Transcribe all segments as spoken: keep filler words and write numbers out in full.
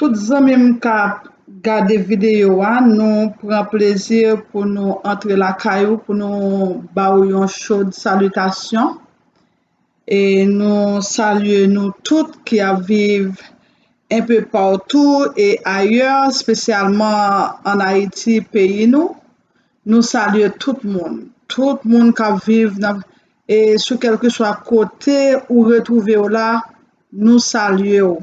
Tout zanmi m k ap gade videyo a, nou pran plezi pou nou antre lakay ou, pou nou ba w yon chod salitasyon. E nou salye nou tout ki ap viv enpe patou e ayè, espesyalman ann Ayiti, peyi nou. Nou salye tout moun. Tout moun k ap viv nan, e sou kèlkeswa kote ou retwouve w la, nou salye w.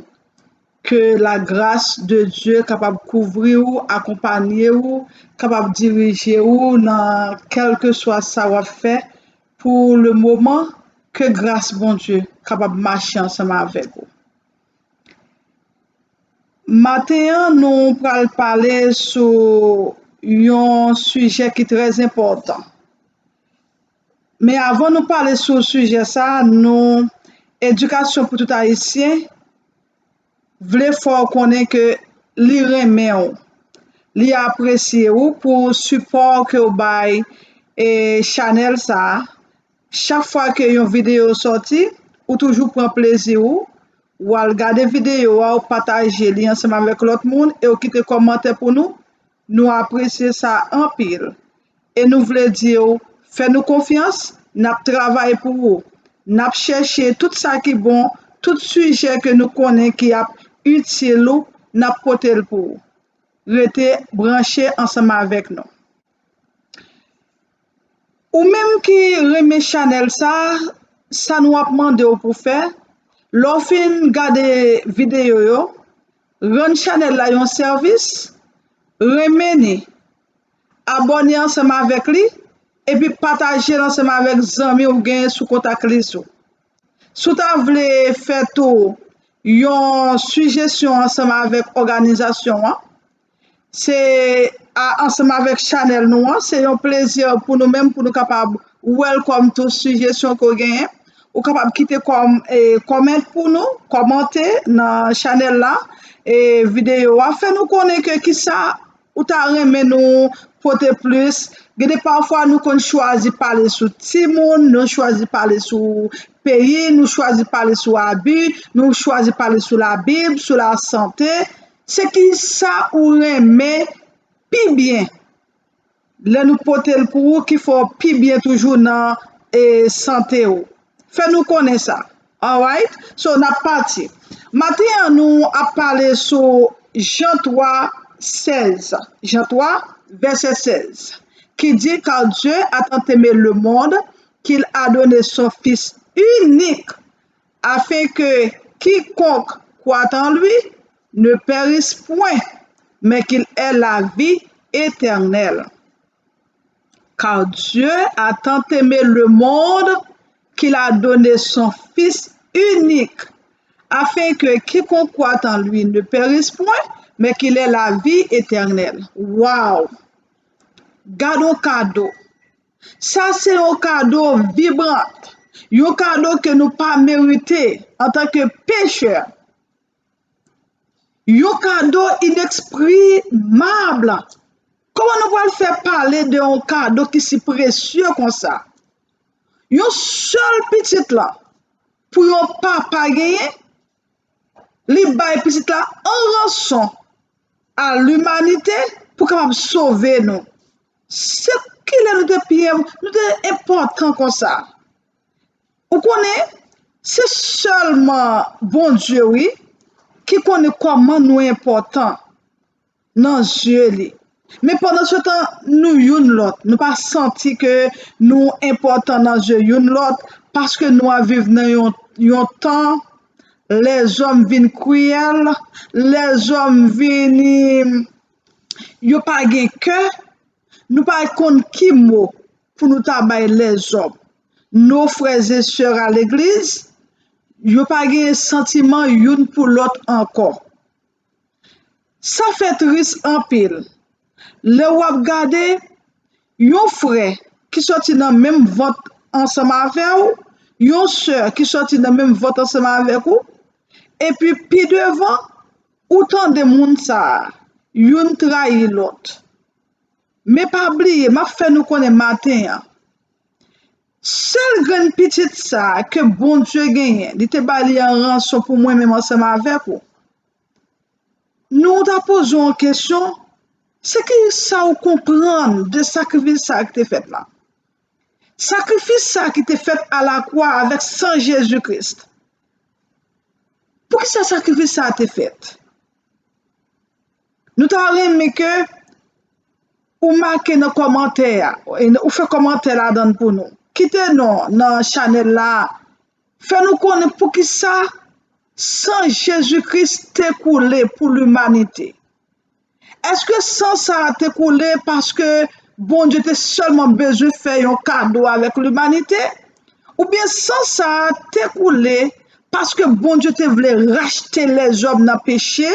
Ke la gras de Dye kapab kouvri w, akonpanye w, kapab dirije w nan kèlkeswa sa w ap fè pou le moman. Ke gras Bondye kapab mache ansanm avèk ou. Maten an, nou pral pale sou yon sijè ki trè enpòtan. Men avan nou pale sou sijè sa, nou, Edikasyon pou tout Ayisyen vle fè w konnen ke li renmen w, li apresye w pou sipò ke w bay e chanèl sa a. Chak fwa ke yon videyo sòti, ou toujou pran plezi w, w al gade videyo a, w pataje li ansanm avèk lòt moun e w kite kòmantè pou nou. Nou apresye sa anpil. E nou vle di w, fè nou konfyans, n ap travay pou ou. N ap chèche tout sa ki bon, tout sijè ke nou konnen ki ap itil ou, n ap pote l pou ou. Rete branche ansanm avèk nou. Ou menm ki renmen chanèl sa, sa nou ap mande w pou fè, lè w fin gade videyo yo, rann chanèl la yon sèvis, renmen ni, abòne ansanm avèk li, epi pataje l ansanm avèk zanmi w genyen sou kontak lis ou. Si w ta vle fè tou yon sijesyon ansanm avèk òganizasyon an, se a, ansanm avèk chanèl nou an, se yon plezi pou nou menm pou nou kapab welcome tou sijesyon ke w genyen. Ou kapab kite kòm, e, comment pou nou, kòmante nan chanèl la, e, videyo a. Fè nou konnen ke kisa ou ta renmen nou pote plis. Gen de pafwa nou konn chwazi pale sou timoun, nou chwazi pale sou peyi, nou chwazi pale sou abi, nou chwazi pale sou Labib, sou lasante. Se kisa ou renmen pi byen? Lè nou pote l pou ou, ki fè w pi byen toujou nan, e, sante w. Fè nou konnen sa. Alright? So, n ap pati. Maten an, nou ap pale sou Jan twa, sèz. Jan twa, vèsè sèz, ki di, Car Dieu a tant aimé le monde qu'il a donné son Fils unique, afin que quiconque croit en lui ne périsse point, mais qu'il ait la vie éternelle. Car Dieu a tant aimé le monde qu'il a donné son Fils unique, afin que quiconque croit en lui ne périsse point, mais qu'il ait la vie éternelle. Wow! Gad yon kado. Sa se yon kado vibran, yon kado ke nou pa merite antanke pechè. Yon kado ineksprimab. Kòman nou pral fè pale de yon kado ki si presye konsa? Yon sèl pitit lan pou yon papa genyen, li bay pitit la an ranson a limanite pou kapab sove nou. Se kilè nou te pi, nou te enpòtan konsa? Ou konnen, se sèlman Bondye, wi, ki konnen kòman nou enpòtan nan zye li. Men pandansetan, nou youn lòt, nou pa santi ke nou enpòtan nan zye youn lòt, paske nou ap viv nan yon, yon tan, lèzòm vin kriyèl, lèzòm vini, yo pa gen kè, nou pa konn ki mo pou nou ta bay lèzòm. Nos frères et sœurs à l'église, yo pa gen santiman youn pou lòt ankò. Sa fè tris anpil. Lè w ap gade, yon frè ki sòti nan menm vant ansanm avè w, yon sè ki sòti nan menm vant ansanm avèk ou, epi pi devan, ou tande moun sa a, youn trayi lòt. Men pa bliye, m ap fè nou konnen maten an, sèl grenn pitit sa a ke Bondye genyen, li te ba li an ranson pou mwen menm ansanm avèk ou. nou ta poze w yon kesyon, se ki sa w konprann de sakrifis sa ki te fèt la? Sakrifis sa ki te fèt alakwa avèk san Jezi Kris. Poukisa sakrifis sa te fèt? Nou ta renmen ke ou make nan kòmantè a, ou fè kòmantè ladan l pou nou. Kite non nan chanèl la, fè nou konnen poukisa san Jezi Kris te koule pou limanite. Èske san sa a te koule paske Bondye te sèlman bezwen fè yon kado avèk limanite? Oubyen san sa a te koule paske Bondye te vle rachte lèzòm nan peche?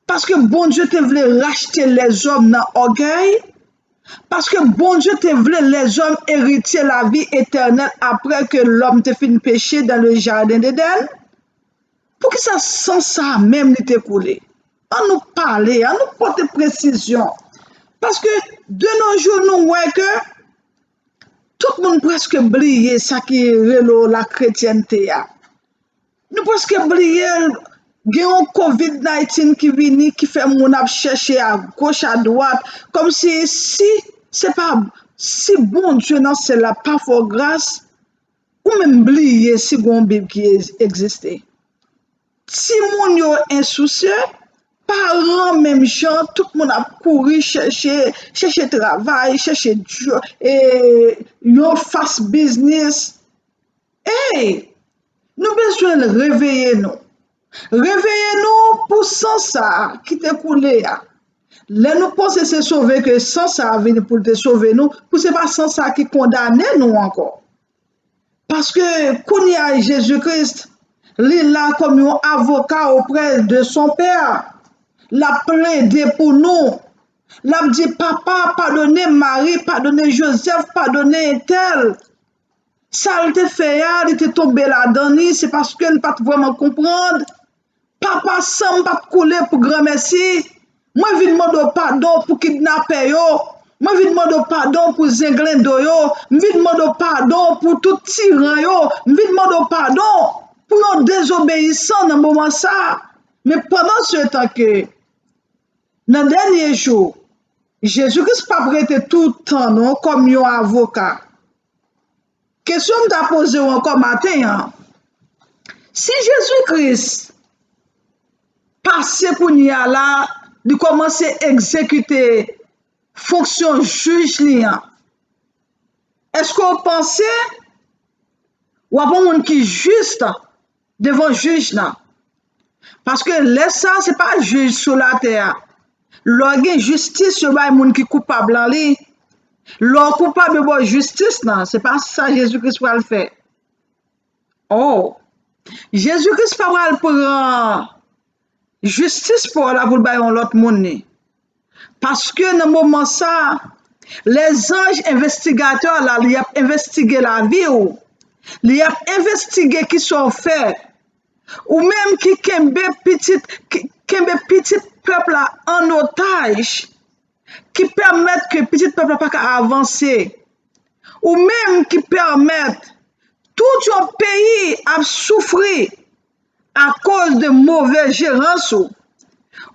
Paske Bondye te vle rachte lèzòm nan ògèy? Paske Bondye te vle lèzòm eritye lavi etènèl apre ke lòm te fin peche dans le jardin d'Éden? Poukisa san sa a menm li te koule? Ann nou pale, ann nou pote presizyon. Paske de nos jours, nou wè ke tout moun prèske bliye sa ki rele la kretyènte a. Nou prèske bliye l. Gen yon kovid dizneuf ki vini, ki fè moun ap chèche a goch, a dwat, kòmsi si se pa, si Bondye nan syèl la pa fè w gras, ou menm bliye si gen yon Bib ki egziste. Timoun yo ensousye, paran menm jan, tout moun ap kouri chèche, chèche travay, chèche djo-, e, yon fas biznis. Ey! Nou bezwen reveye nou. Reveye nou pou san sa a ki te koule a. Lè nou panse se sove ke san sa a vini pou l te sove nou, pou se pa san sa a ki kondane nou ankò. Paske kounye a Jezi Kris, li la kòm yon avoka oprè de son pè. L ap plede pou nou. L ap di, "Papa, padone Mari, padone Jozèf, padone entèl." Sa l te fè a, li te tonbe ladan li, se paske l pa t vrèman konprann. Papa, san m pa t koule pou granmèsi. Mwen vin mande w padon pou kidnapè yo. Mwen vin mande w padon pou zenglendo yo. M vin mande w padon pou tout tiran yo. M vin mande w padon pou yon dezobeyisan nan moman sa a. Men pandan se tan ke nan dènye jou, Jezi Kris p ap rete tout tan non kòm yon avoka. Kesyon m ta poze w ankò maten an, si Jezi Kris pase kounye a la, li kòmanse egzekite fonksyon jij li an, èske w panse w ap yon moun ki jis devan jij la? Paske lè sa, se pa jij sou latè a. Lè w gen jistis, yo bay moun ki koupab lan li. Lè w koupab, yo ba w jistis lan. Se pa sa Jezi Kris pral fè. Oh! Jezi Kris pa pral pran jistis pa w la pou l bay yon lòt moun li. Paske nan moman sa, lèzanj envestigatè la, li ap envestige lavi w. Li ap envestige kisa w fè. Ou menm ki kenbe pitit, ki kenbe pitit pèp la an otaj, ki pèmèt ke pitit pèp la pa ka avanse. Ou menm ki pèmèt tout yon peyi ap soufri akoz de move jerans ou.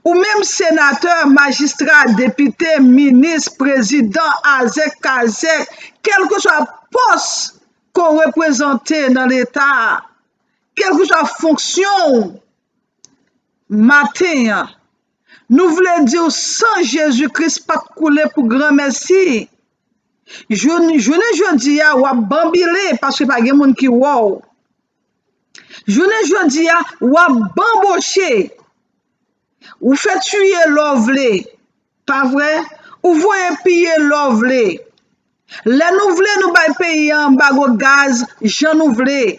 Ou menm senatè, majistra, depite, minis, prezidan, azèk, kazèk, kèlkeswa pòs ke w reprezante nan Leta a, kèlkeswa fonksyon w, maten an, nou vle di w san Jezi Kris pa t koule pou granmèsi. Jounen, jounen jodi a, w ap banbile paske pa gen moun ki wè w. Jounen jodi a, w ap banboche. Ou fè tiye lè w vle, pa vre? Ou voye piye lè w vle. Lè nou vle, nou bay peyi a anbago gaz jan nou vle.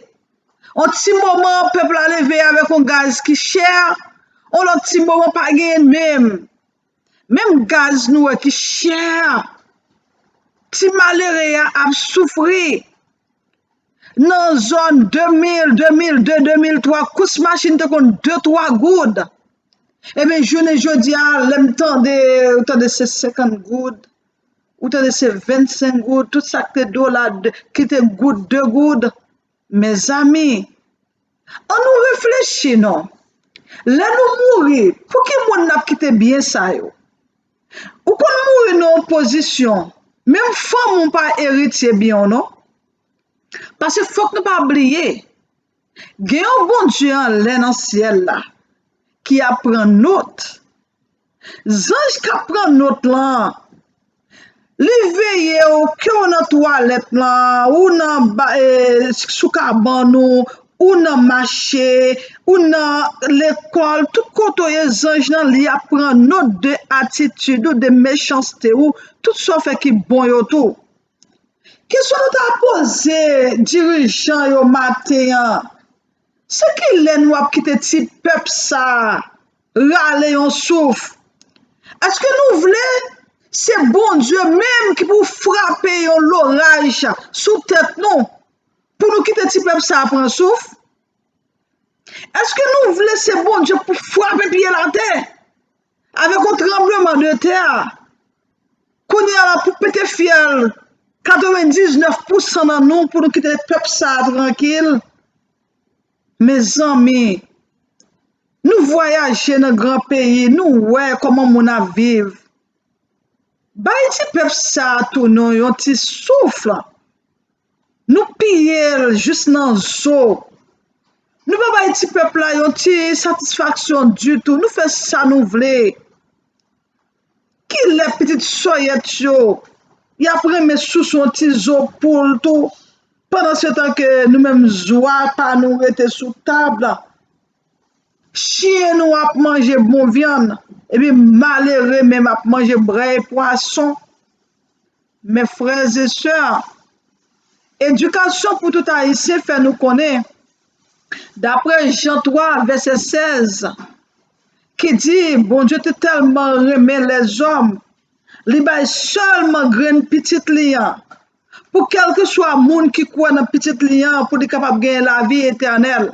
On ti moman, pèp la leve avèk on gaz ki chè, on lòt ti moman pa genyen menm. Menm gaz nou wè ki chè a. Ti malere a ap soufri. Nan zòn de mil, de mil de, de mil twa, kous machin te konn de, twa goud. Ebyen, jounen jodi a, lè m tande, ou tande se senkant goud, ou tande se vennsenk goud, tout sa k te dola, de, ki te goud, de goud. Mezanmi, ann nou reflechi non. Lè nou mouri, pou ki moun n ap kite byen sa yo? Ou konn mouri nan yon pozisyon, menm fanmi w pa eritye byen w non. Paske fòk nou pa bliye, gen yon Bondye anlè nan syèl la ki ap pran nòt. Zanj k ap pran nòt lan, li veye w, ke w nan twalèt lan, ou nan ba- e, sou kabann ou, ou nan mache, ou nan lekòl, tout kote w ye, zanj lan, li ap pran nòt de atitid ou, de mechanste ou, tout sa w fè ki bon yo tou. Kesyon nou ta poze dirijan yo maten an, se kilè nou ap kite ti pèp sa a rale yon souf? Èske nou vle se Bondye menm ki pou frape yon loraj sou tèt nou pou nou kite ti pèp sa a pran souf? Èske nou vle se Bondye pou frape pye l atè avèk yon tranbleman de tè? Kounye a la pou pete fyèl katrevendiznèf pousan nan nou pou nou kite pèp sa a trankil? Mezanmi, nou vwayaje nan gran peyi, nou wè kòman moun ap viv. Bay ti pèp sa a tou non yon ti souf. Nou piye l jis nan zo. Nou pa bay ti pèp la yon ti satisfaksyon ditou. Nou fè sa nou vle. Kilè pitit sòyèt yo, y ap renmen souse yon ti zo poul tou, pandan se tan ke nou menm zwa pa nou rete sou tab la. Chen nou ap manje bon vyann, epi malere menm ap manje brèy pwason. Men frè e sè, edikasyon pou tout Ayisyen fè nou konnen, dapre Jan twa, vèsè sèz, ki di, Bondye te tèlman renmen lèzòm, li bay sèlman grenn pitit li an, pou kèlkeswa moun ki kwè nan pitit li an, pou li kapab genyen lavi etènèl.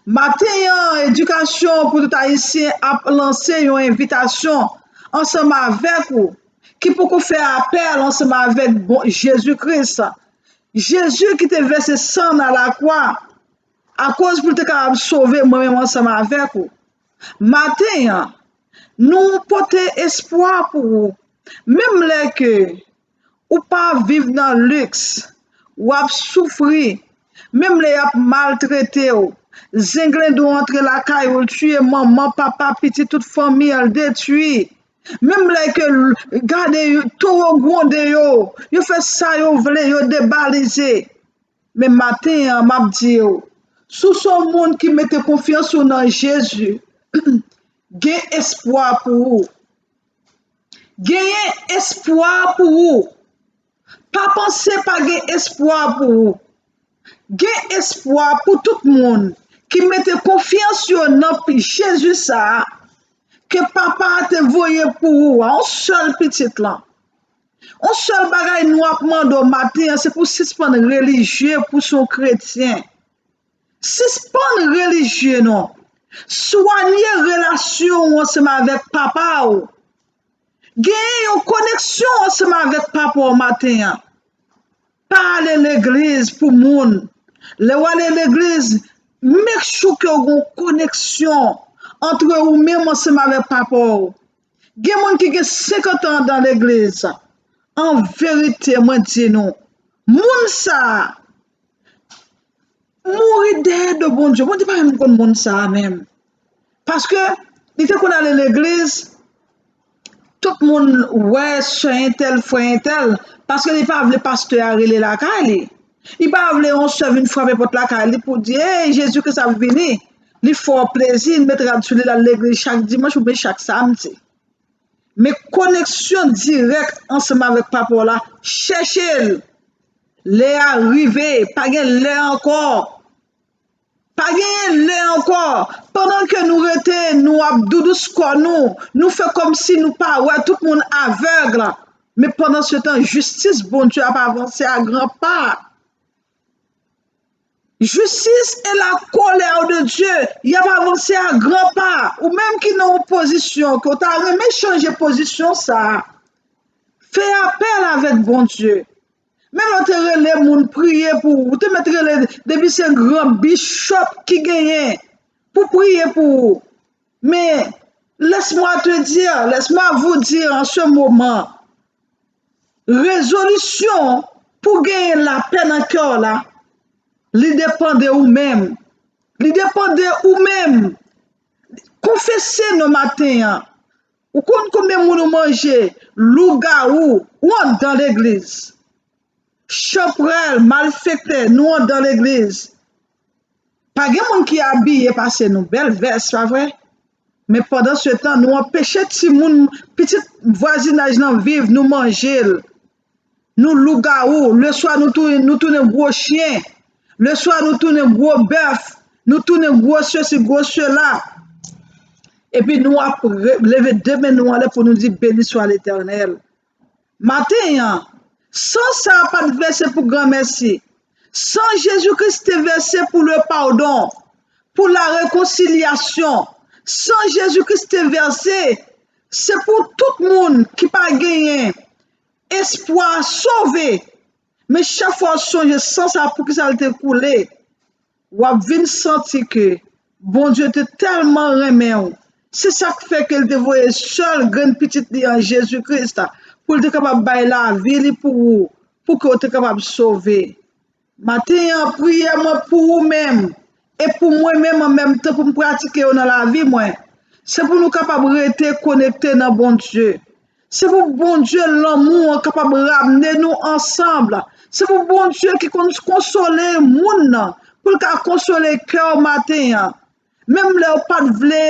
Maten an, Edikasyon pou tout Ayisyen ap lanse yon envitasyon ansanm avèk ou ki poko fè apèl ansanm avèk bon, Jezi Kris. Jezi ki te vèse san nan lakwa akoz pou l te kapab sove mwen menm ansanm avèk ou. Maten an, nou pote espwa pou ou. Menm lè ke ou pa viv nan liks, w ap soufri, menm lè y ap maltrete w, zenglendo antre lakay ou, l tiye manman, papa, pitit, tout fanmi an, l detwi. Menm lè ke l gade yo, towo gwonde yo, yo fè sa yo vle, yo debalize. Men maten an, m ap di w, si w se yon moun ki mete konfyans ou nan Jezi, gen espwa pou ou. Genyen espwa pou ou. Pa panse pa gen espwa pou ou. Gen espwa pou tout moun ki mete konfyans yo nan Jezi sa a ke Papa a te voye pou ou a, yon sèl pitit lan. Yon sèl bagay nou ap mande w maten an, se pou w sispann relijye, pou w se yon kretyen. Sispann relijye non. Swanye relasyon w ansanm avèk Papa w. Genyen yon koneksyon ansanm avèk Papa w maten an. Pa ale legliz pou moun. Lè w ale legliz, make sure ke w gen yon koneksyon antre ou menm ansanm avèk Papa w. Gen moun ki gen senkant an dan legliz. An verite, mwen di nou, moun sa a mouri dèyè do Bondye. Bondye pa menm konn moun sa a menm. Paske li te konn ale legliz, tout moun wè sè entèl, frè entèl, paske li pa vle pastè a rele lakay li. Li pa vle yon sè vin frape pòt lakay li pou di, "Ey, Jezi Kris ap vini." Li fè w plezi, li met rad sou li, l al legliz chak dimanch oubyen chak samdi. Men koneksyon dirèk ansanm avèk Papa w la, chèche l. Lè a rive, pa gen lè ankò. Pa genyen lè ankò. Pandan ke nou rete, nou ap doudous kò nou, nou fè kòmsi nou pa wè, tout moun avèg. Men pandan se tan, jistis Bondye ap avanse a gran pa. Justice et la colère de Dieu, y ap avanse a gran pa. Ou menm ki nan yon pozisyon ke w ta renmen chanje pozisyon sa a, fè apèl avèk Bondye. Menm lè w te rele moun priye pou ou, ou te mèt rele depi se gran bishop ki genyen. pou priye pou ou. Men, laisse-moi te dire, laisse-moi vous dire en ce moment, rezolisyon pou genyen lapè nan kè w la, li depann de ou menm. Li depann de ou menm. Konfese non maten an. Ou konn konbyen moun ou manje? Lougawou, ou anndan legliz. Chanpwèl, malfektè, nou anndan legliz. Pa gen moun ki abiye pase nou, bèl vès, pa vre? Men pandan se tan, nou anpeche timoun, pitit vwazinaj lan viv, nou manje l. Nou lougawou, leswa nou tounen, nou tounen gwo chen, leswa nou tounen gwo bèf, nou tounen gwo sesi, gwo sela. Epi nou ap re- leve de men nou anlè pou nou di, Beni swa Letènèl. Maten an, san sa a pa t vèse pou granmèsi. San Jezi Kris te vèse pou le pardon, pou la rekonsilyasyon. San Jezi Kris te vèse, se pou tout moun ki pa genyen espwa sove. Men chak fwa w sonje san sa a, poukisa l te koule, w ap vin santi ke Bondye te tèlman renmen w. Se sa k fè ke l te voye sèl grenn pitit li an, Jezi Kris, pou l te kapab bay lavi li pou ou, pou ke w te kapab sove. Maten an, priyè mwen pou ou menm e pou mwen menm an menm tan pou m pratike yo nan lavi mwen, se pou nou kapab rete konekte nan Bondye. Se pou Bondye lanmou an kapab ramne nou ansanm. Se pou Bondye ki konn konsole moun nan, pou l ka konsole kè w maten an. Menm lè w pa t vle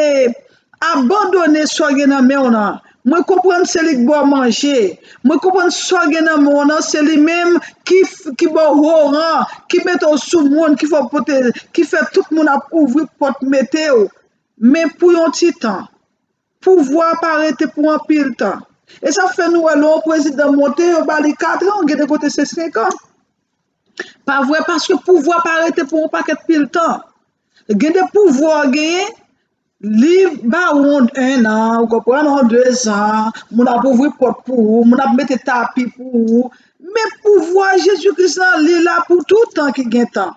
abandone sa w gen nan men w nan. Mwen konprann se li k ba w manje. Mwen konprann sa w gen nan men w nan, se li menm ki, ki ba w oran, ki mete w sou moun, ki fè w pote, ki fè tout moun ap ouvri pòt mete w. Men pou yon ti tan. Pouvwa pa rete pou anpil tan. E sa fè nou wè lè yon prezidan monte, yo ba li kat an, gen de kote se senk an. Pa vre, paske pouvwa pa rete pou yon pakèt pil tan. Gen de pouvwa w genyen, li ba w yon en an, ou konprann, yon de zan, moun ap ouvri pòt pou ou, moun ap mete tapi pou ou. Men pouvwa Jezi Kris lan, li la pou tout tan ki gen tan.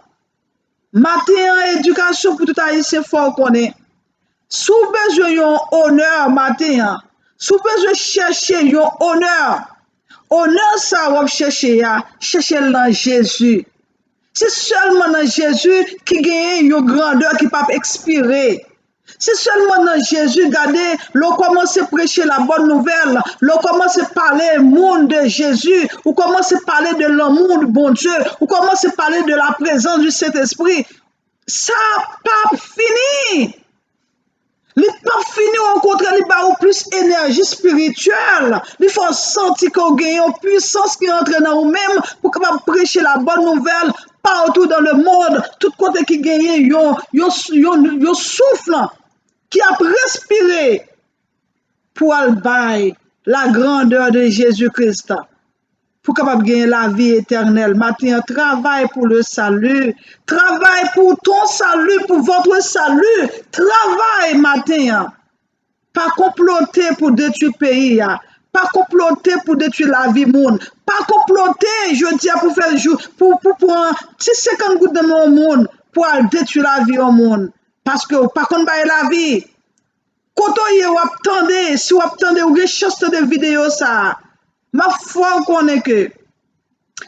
Maten an, edikasyon pou tout Ayisyen fò w konnen. Si w bezwen yon onè maten an, si w bezwen chèche yon onè, onè sa w ap chèche a, chèche l nan Jezi. Se sèlman nan Jezi ki genyen yon grandè ki p ap ekspire. Se sèlman nan Jezi, gade, lè w kòmanse preche la bòn nouvèl, lè w kòmanse pale moun de Jezi, ou kòmanse pale de lanmou de Bondye, ou kòmanse pale de la prezans di Sentespri, sa p ap fini. Li p ap fini, okontrè, li ba ou plis enèji espirityèl. Li fè w santi ke w gen yon pwisans ki antre nan ou menm pou w kapab preche la bòn nouvèl partou dans le monde, tout kote ki genyen yon, yon, yon, yon souf ki ap respire pou al bay la grandeur de Jésus-Christ, pou kapab genyen lavi etènèl. Maten an, travay pou le salut. Travay pou ton salut, pour votre salut. Travay maten an. Pa konplote pou detwi peyi a. Pa konplote pou detwi lavi moun. Pa konplote jodi a pou fè jou, pou, pou pran ti senkant goud nan men yon moun pou al detwi lavi yon moun. Paske ou pa konn bay lavi. Kote w ye, w ap tande, si w ap tande, ou gen chans tande videyo sa a, m ap fè w konnen ke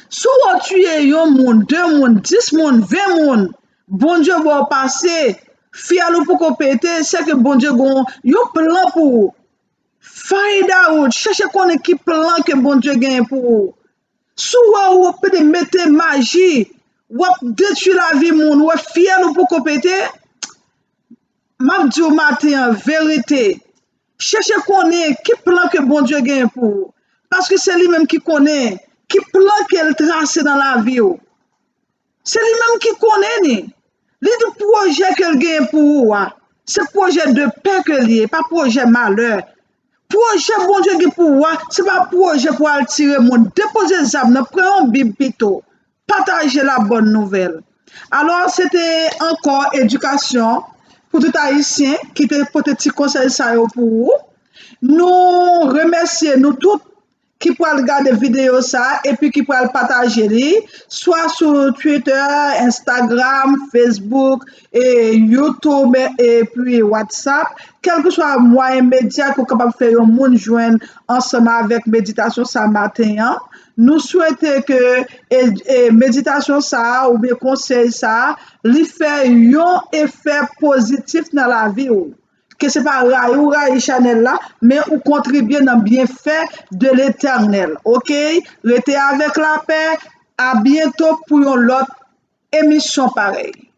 si w wè w tiye yon moun, de moun, dis moun, ven moun, Bondye ba w pase, fyèl ou poko pete, se ke Bondye gen yon plan pou ou. Find out, chèche konnen ki plan ke Bondye genyen pou ou. Si w wè w ap mete maji, w ap detwi lavi moun, w wè fyèl ou poko pete, m ap di w maten an verite. Chèche konnen ki plan ke Bondye genyen pou ou. Paske se li menm ki konnen ki plan ke l trase nan lavi w. Se li menm ki konnen ni. Li di pwojè ke l genyen pou ou a, se pwojè de pè ke l ye, pa pwojè malè. Pwojè Bondye gen pou ou a, se pa pwojè pou al tire moun. Depoze zam nan, pran yon Bib pito. Pataje la bòn nouvèl. Alò, se te ankò edikasyon pou tout Ayisyen ki te pote ti konsèy sa yo pou ou. Nou remèsye nou tout ki pral gade videyo sa a epi ki pral pataje li, swa sou Twitter, Instagram, Facebook, e YouTube, epi WhatsApp, kèlkeswa mwayen medya ke w kapab fè yon moun jwenn ansanm avèk meditasyon sa maten an. Nou swete ke e, e, meditasyon sa a oubyen konsèy sa a, li fè yon efè pozitif nan lavi w. Ke se pa rayi ou rayi chanèl la, men ou kontribye nan byenfè de Letènèl. Oke? Rete avèk lapè. A byento pou yon lòt emisyon parèy.